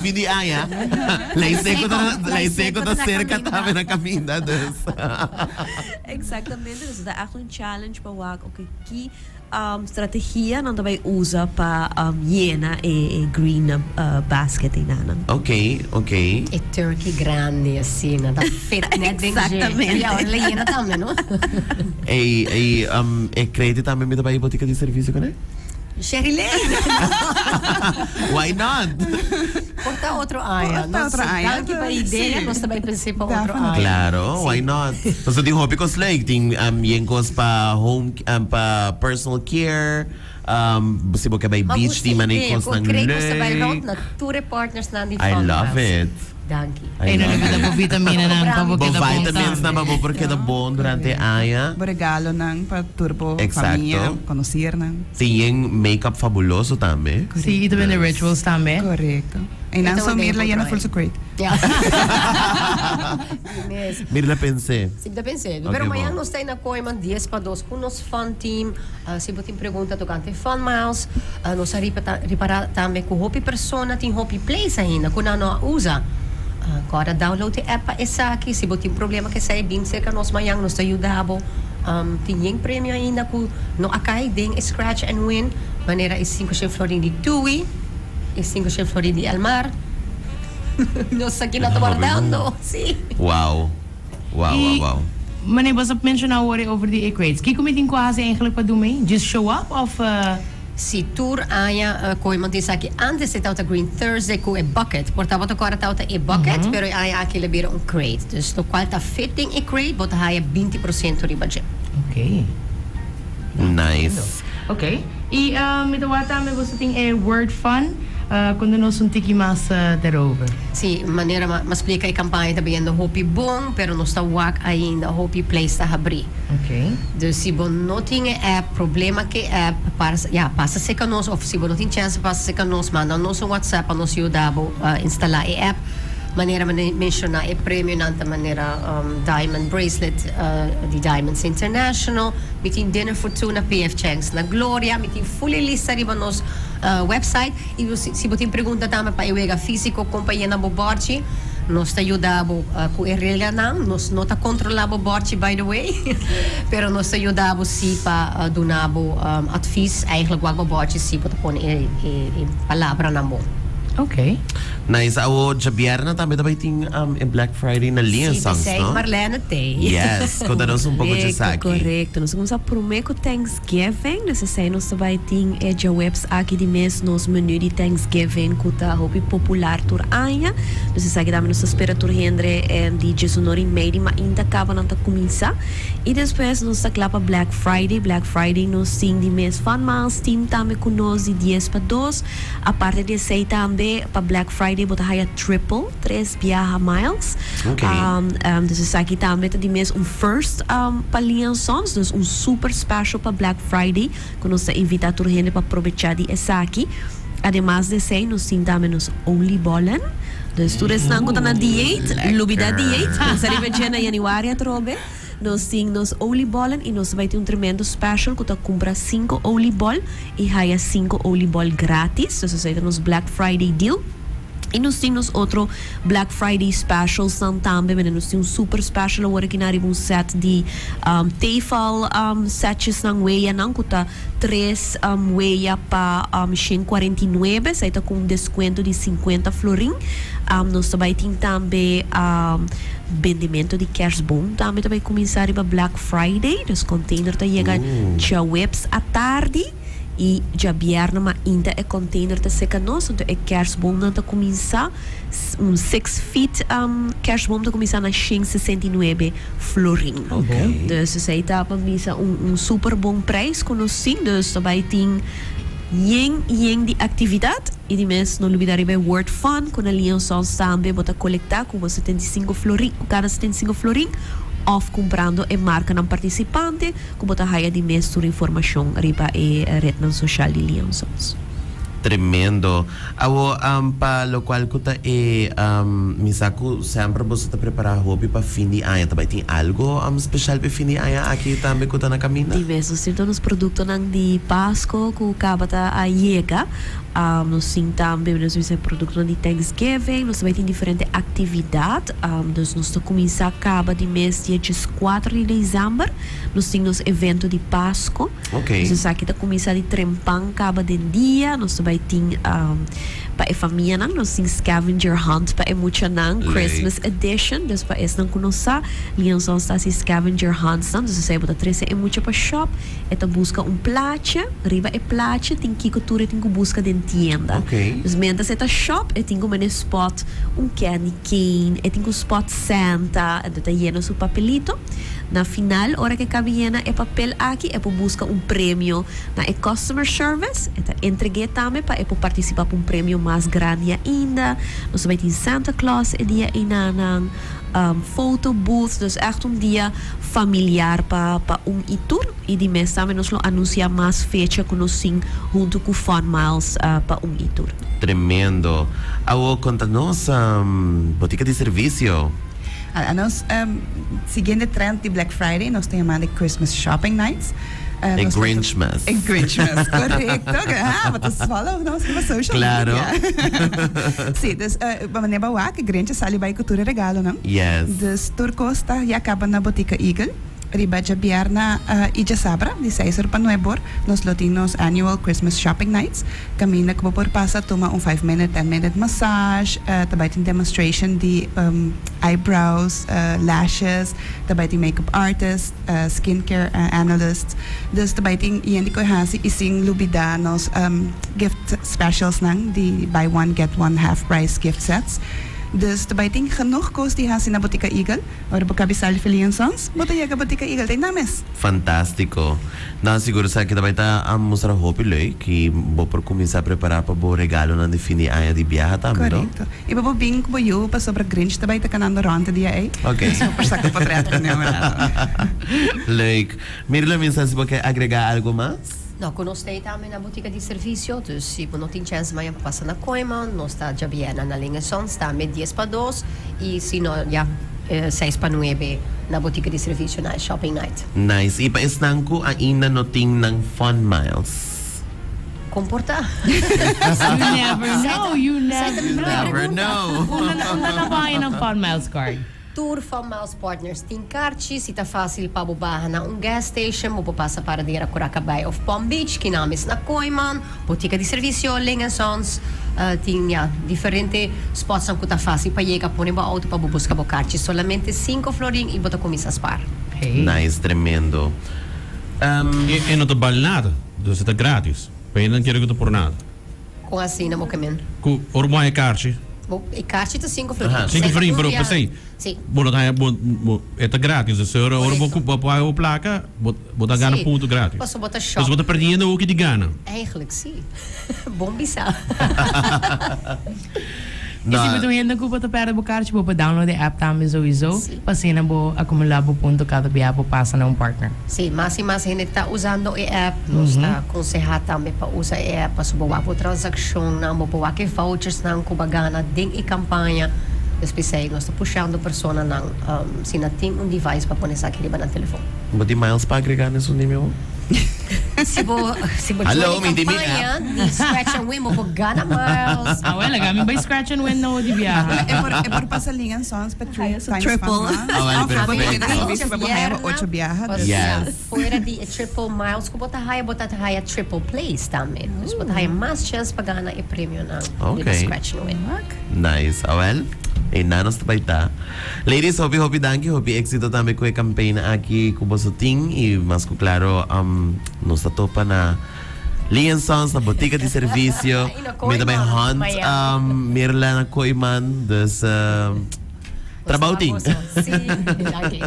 Fin di aña, Ley Seco ta Ley Seco ta cerca tambe na caminda, dus. Exactamente, dus ta echt un challenge pa wak oke ki strategia nan ta bay usa pa yena e green basket einanan. Oke, oke. E turkey grandi asina ta fit net den dje. Exactamente. Y awor lo yena tambe, no? Ey, ey, e crate tambe mi ta bay botica di servicio cune? Sherilyn! Why not? Por ta otro aña. Por ta otro aña. Danki pa e idea, nos ta bai pens'é pa otro aña. Claro, why not? Pasobra tin hopi kos leuk. Tin yen kos pa home, pa personal care, si bo ke bai beach tin manera kosnan leuk. Ma gusta idea, ku krek nos ta bai rond na tur e partnersnan di I Fun love Miles. it. Danki. I Ey, no love lubida it. bo vitaminanan pa bo Bo keda bon vitamins nan pa tambe. bo por keda bon durante e aña. Bo regalonan pa tur bo Exacto. famia, conocernan. Tin yen make-up fabuloso tambe. Sí, y ta bende rituals tambe. Correcto. Eynan Esta so un idea Mirla yena otro full aña. su crate. Ja. Mes. Mirla pens'é. Si, mi ta pens'é. Ok, Pero mañan bon. nos ta na Kooiman dies pa dos ku nos fun team. Si bo tin pregunta tokante Fun Miles, nos a ripara tambe ku hopi persona tin hopi place ainda ku nan no a usa. Kòrda download e app pa esaki. Si bo tin problema ku esei, bin serka nos mañan, nos ta yuda bo. Tin yen premio ainda ku no a kai den e scratch and win, manera e sinku shen florin di Tui, e sinku shen florin di Elmar. Nos aki no ta wardando, si. Wow. Wow, wow, I wow. Mane bo sa menciona awor e over di e crates. Kiko mi tin ku hasi eigenlijk pa dun mei? Just show up of? Si tur aña Kooiman tin esaki. Antes e tabata Green Thursday ku e bucket. Por tabata ku ora tabata e bucket, pero e aña aki el a bira un crate. Dus lokual ta fit den e crate bo ta haya 20% riba dje. Ok. Nice. Ok. I mi ta wak tambe boso tin e word fun. Konta nos un tiki mas daarover. Sí, manera m'a splika e kampaña ta bayendo hopi bon, pero nos ta wak ainda hopi place ta habrí. Ok. Dus si bo no tin e app, problema ku e app, para, ya, pasa serka nos òf si bo no tin chèns pa pasa serka nos, manda nos un WhatsApp pa nos yuda bo instalá e app. Manera mi a menshoná e premionan ta manera Diamond Bracelet di Diamonds International, mi tin Dinner for Two na PF Chang's na Gloria, mi tin full e lista riba nos website y si bo tin pregunta tambe pa e wega fisico con pa yena bo borchi nos ta yuda bo cu e reglanan, nos no ta controla bo borchi by the way pero nos ta yuda bo si pa duna bo advies eigenlijk wak bo borchi si bo ta pone e palabranan bon. Ok. Nice, awo djabièrnè tambe ta bai tin e Black Friday na Lee and Si, Sons, p'esei no? Marlene t'ei. Yes, konta nos un poko djesaki. Korekto, nos a kuminsá promé ku Thanksgiving, dus esei nos ta bai tin e djaweps aki di mes nos menu di Thanksgiving ku ta hopi popular tur aña. Dus esaki tambe nos ta spera tur hende di djesunor i mei di mainta kaba nan ta kuminsá. I despues nos ta kla pa Black Friday. Black Friday nos tin di mes Fun Miles team tambe ku nos di dies pa dos. Aparte di esei tambe pa Black Friday bo ta haya triple, tres biaha miles. Ok. Dus esaki tambe ta di mes un first pa Lee and Sons, dus un super special pa Black Friday ku nos ta invita tur hende pa probecha di esaki. Ademas di esei nos tin tambe nos oliebollen. Dus tur esnan ku ta na dieet, lubida dieet, pensa riba dje na januari atrobe. Nos tin nos oliebollen y nos ta bay tin un tremendo special cu ta cumpra cinco oliebol y haya cinco oliebol gratis. Dus esey ta nos Black Friday deal. Y nos tin nos otro Black Friday specials nan tambe. Mene nos tin un super special awor aki nan riba un set di tefal setjes nan weya nan cu ta tres weya pa 149. Esey ta cu un descuento di 50 florin. Nos ta bay tin tambe Bendimento di kerstboom tambe ta bay cuminsa riba Black Friday. Dus container ta yega djaweps atardi y djabièrnè mainta e container ta seca nos. Anto e kerstboomnan ta cuminsa, un six feet kerstboom ta cuminsa na shen sesenta i nuebe florin. Dus esey ta pa bisa un super bon prijs cu nos tin. Dus ta bay tin yen yen di actividad. I di mes no lubida riba e Word Fund ku na Lion Sons tambe bo ta kolektá ku bo 75 florin ku kada 75 florin òf kumprando e markanan partisipante ku bo ta haya di mes tur informashon riba e retnan soshal di Lion Sons. Tremendo. Awo pa lokual ku ta e mi sa ku semper boso ta prepará hopi pa fin di aña. Ta bai tin algo speshal pa e fin di aña aki tambe ku ta na kaminda? Di mes nos tin tur nos produktonan di Pasko ku kaba ta a yega. Nos tin tambe nos bisa productonan di Thanksgiving, nos ta bai tin diferente actividad. Dus nos ta cuminsa caba di mes dia diescuater di december. Nos tin nos evento di Pasco. Dus esaki ta cuminsa di trempan caba den dia. Nos ta bai tin pa e famianan, nos tin scavenger hunt pa e muchanan, Christmas edition. Dus pa esnan cu no sa, Lianzon ta haci scavenger huntsnan. Dus esei bo ta trece e mucha pa shop. E ta buska un plaatje, riba e plaatje tin kiko tur e tin ku buska den tienda. Dus mientras e ta shop e tin ku mene spot un candy cane, e tin ku spot Santa, enton e ta yena su papelito. Na final ora ku e kaba yena e papel aki e por buska un premio na e customer service, e ta entreg'é tambe pa e por partisipa pa un premio mas grandi ainda. Nos ta bai tin Santa Claus e dia einanan. Photo booth, dus echt un dia familiar pa pa un y tur. Y di mes tambe nos lo anuncia mas fecha cu nos tin hunto cu Fun Miles pa un y tur. Tremendo. Awo conta nos botica di servicio. A nos siguiente trend di Black Friday nos ta yama de Christmas Shopping Nights. E Grinchmas. E Grinchmas, correcto. Ah, bo ta follow nos riba social media. Claro. Sí, dus pa manera bo wak, Grinch a sali bai cu tur e regalonan. Yes. Dus tur cos ta ya caba na Botica Eagle. Riba djabierna y djasabra, di seis or pa nuebe or, nos lo tin nos annual Christmas Shopping Nights, caminda cu bo por pasa tuma un five minute, ten minute massage, ta bai tin demonstration di eyebrows, lashes, ta bai tin makeup artist, skincare analysts. Dus ta bai tin yende cu e haci y sin lubida nos gift specials nan di buy one get one half price gift sets. Dus ta bai tin genoeg cos di haci na Botica Eagle. Ora bo kabi sali Feli en Sons, bo ta yega Botica Eagle ta einan mes. Fantástiko. Nan sigur esaki ta bai ta a mustra hopi leuk i bo por kuminsá prepará pa bo regalonan di fin di aña di biaha tambe, no? Korekto. I bo por bin ku bo yu pasobra Grinch ta bai ta kanando rònt e dia ei. Oké. Dus bo por saka un potret ku ne un rato. Leuk. Mirla, mi sa si bo ke agregá algu mas? No, ku nos ta ei tambe na botika di servisio, dus si bo no tin chèns mañan pa pasa na Kooiman, nos ta djabièrnè na Ling en Sons tambe dies pa dos i si no ya seis pa nuebe na botika di servisio na e shopping night. Nice. I pa esnan ku ainda no tin nan Fun Miles? Komportá. You never know, you never You never know. Unda unda nan por haña nan Fun Miles card? Tur Fun Miles partners tin karchi, si ta fácil pa bo baha na un gas station, bo por pasa Paradera, Curaca Bay of Palm Beach, kinan mes na Kooiman, Botica di Servicio, Ling en Sons, tin ya diferente spotsnan ku ta fácil pa yega, pone bo auto pa bo buska bo karchi, solamente sinku florin i bo ta kuminsá spar. Nice, tremendo. E no ta bal nada, dus e ta gratis. Pa hende nan kere ku ta por nada. Kon asina bo ke men? Ku ora bo haña karchi. Bo, e karchi ta sinku florin. Sinku florin, pero p'esei Si. bo no ta haña, bo, bo, e ta gratis. Dus ora, ora bo Korekto. bo paga bo plaka, bo, bo ta gana Si, punto gratis. paso bo ta shop. Dus bo ta perdiendo hoki di gana. Eigenlijk si. Bon bisa. I si bo ta un hende ku bo ta pèrdè bo karchi, bo por download e app tambe souiso, Si. pa asina bo akumulá bo punto kada bia bo pasa na un partner. Si, mas i mas hende ta usando e app. Nos ta konsehá tambe pa usa e app pasobra bo wak bo transakshonnan, bo por wak e vouchersnan ku bo a gana den e kampaña. Des p'esei nos ta pushando personanan si nan tin un device pa pone esaki riba nan telefon. Bo tin miles pa agregá na esun di mi? Si bo si bo Hallo, join e mi tin mi kampaña app. di Scratch and Win bo por gana miles. Awel, laga mi bai Scratch and Win nou di biaha. E por e por pasa Ling en Sons pa three Haya su times triple. fun miles. Awel, Of bo perfecto. tin servicio pa bo haya bo ocho biaha. Dus Yes. Fuera di e triple miles ku bo ta haya, bo ta haya triple plays tambe. Dus bo ta haya mas chèns pa gana e premionan riba Ok. Scratch and Win. Nice. Awel, einan nos ta bai ta. Ladies, hopi hopi danki, hopi éxito tambe ku e campaign aki ku boso tin i mas ku claro nos ta topa na Lee and Sons na botica di servicio. I na Mi ta bai Kooiman, hunt Miami. Mirla na Kooiman, dus Nos trabou ta tin. boso. Sí, danki.